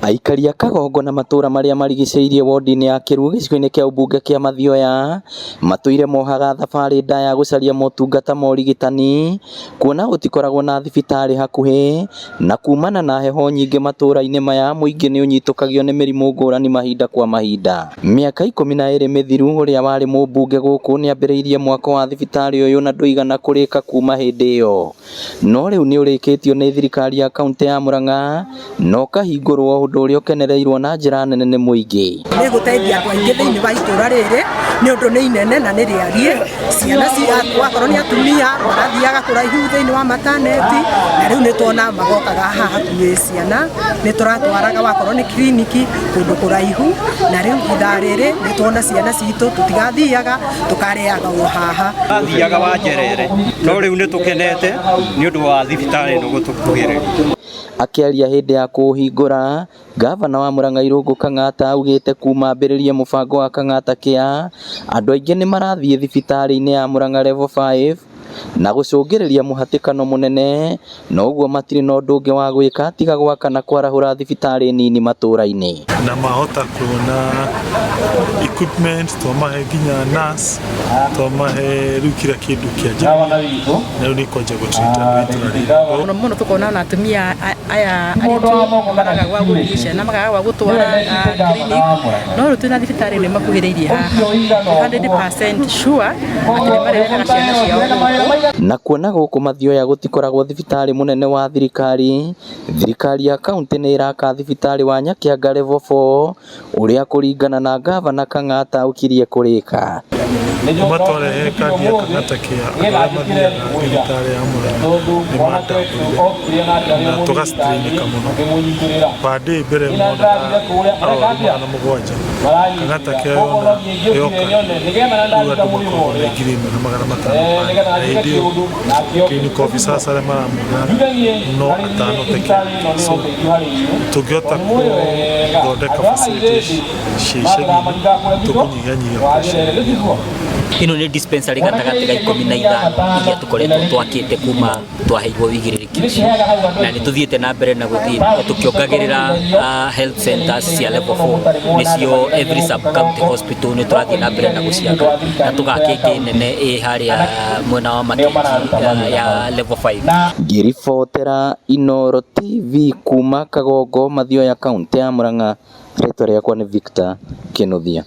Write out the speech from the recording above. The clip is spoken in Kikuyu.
Aikari a Kagongo na matũra marĩa marigicĩirie wodi-inĩ ya Kĩruu gĩcigo-inĩ kĩa ũmbunge kĩa Mathioya matũire mohaga thabarĩ ndaya gũcaria motungata ma ũrigitani kuona gũtikoragwo na thibitarĩ hakuhĩ na kumana na heho nyingĩ matũra-inĩ maya mũingĩ nĩ ũnyitũkagio nĩ mĩrimũ ngũrani mahinda kwa mahinda. Mĩaka 12 mĩthiru ũrĩa warĩ mũmbunge gũkũ nĩambĩrĩirie mwako wa thibitarĩ ũyũ na ndũigana kũrĩka kuma hĩndĩ ĩyo no rĩu nĩ ũrĩkĩtio nĩ thirikari ya kaunti ya Murang'a na ũkahingũrwo ũndũ ũrĩa ũkenereirwo na njĩra nene nĩ mũingĩ. Nĩ gũteithia andũ aingĩ thĩinĩ wa itũra rĩrĩ nĩ ũndũ nĩ inene na nĩ rĩariĩ ciana wakorwo nĩ atumia marathiaga kũraihu thĩinĩ wa mataneti na rĩu nĩ tuona magokaga haha hakuhĩ ciana nĩ tũratwaraga wakorwo nĩ kiriniki kũndũ kũraihu na rĩu ithaa rĩrĩ nĩ tuona ciana citũ tũtigathiaga tũkarĩaga o haha. Athiaga wa Njerere no rĩu nĩ tũkenete nĩ ũndũ wa thibitarĩ ĩno gũtũkuhĩrĩria. Akĩaria hĩndĩ ya kũũhingũra, gavana wa Murang'a Irũngũ Kang'ata augĩte kuma ambĩrĩrie mũbango wa Kang'ata Care andũ aingĩ nĩ marathiĩ thibitarĩ-inĩ ya Murang'a Level 5 na gũcũngĩrĩria mũhatĩkano mũnene na ũguo matirĩ na ũndũ ũngĩ wa gwĩka tiga gwaka na kwarahũra thibitarĩ nini matũra-inĩ. Na mahota kuona equipment twamahe nginya nurse twamahe rĩu kila kĩndũ kĩa njĩra na rĩu nĩ kwanjia gũtreat andũ a itũra rĩrĩ. Mũno mũno tũkona ona atumia aya aritũ maraga gwa gũthiĩ ciana magaga gwa gũtwara clinic no rĩu twĩna thibitarĩ nĩ makuhĩrĩirie haha 100% sure atĩ nĩ marĩrehaga ciana ciao gũkũ. Na kuona gũkũ Mathioya gũtikoragwo thibitarĩ mũnene wa thirikari, thirikari ya kaunti nĩ ĩraka thibitarĩ wa Nyakianga Level 4 ũrĩa kũringana na gavana Kang'ata ũkirie kũrĩka. Kuma twarehe kandi ya Kang'ata Care andũ arĩa mathiaga thibitarĩ ya Murang'a nĩ mandambũrire na tũgastrainĩka mũno. Per day mbere monaga arwaru 700 Kang'ata Care yona yoka rĩu andũ makoragwo me 1500 per day. Na hĩndĩ ĩyo clinical officers arĩa maramona no atano peke yake. So tũngĩhota gũthondeka facilities cia icagi-inĩ tũkũnyihanyihia pressure ĩrĩa. Ĩno nĩ dispensary gatagatĩ ga 15 iria tũkoretwo twakĩte kuma twaheirwo ũigĩrĩrĩki ũcio na nĩ tũthiĩte na mbere na gũthiĩ tũkĩongagĩrĩra health centers cia level 4 nĩcio every sub county hospital nĩ tũrathiĩ na mbere na gũciaka na tũgaka ĩngĩ nene ĩ harĩa mwena wa Makenji ya level 5. Ngĩribotera Inooro TV kuma Kagongo, Mathioya, kaunti ya Murang'a, rĩtwa rĩakwa nĩ Victor Kĩnuthia.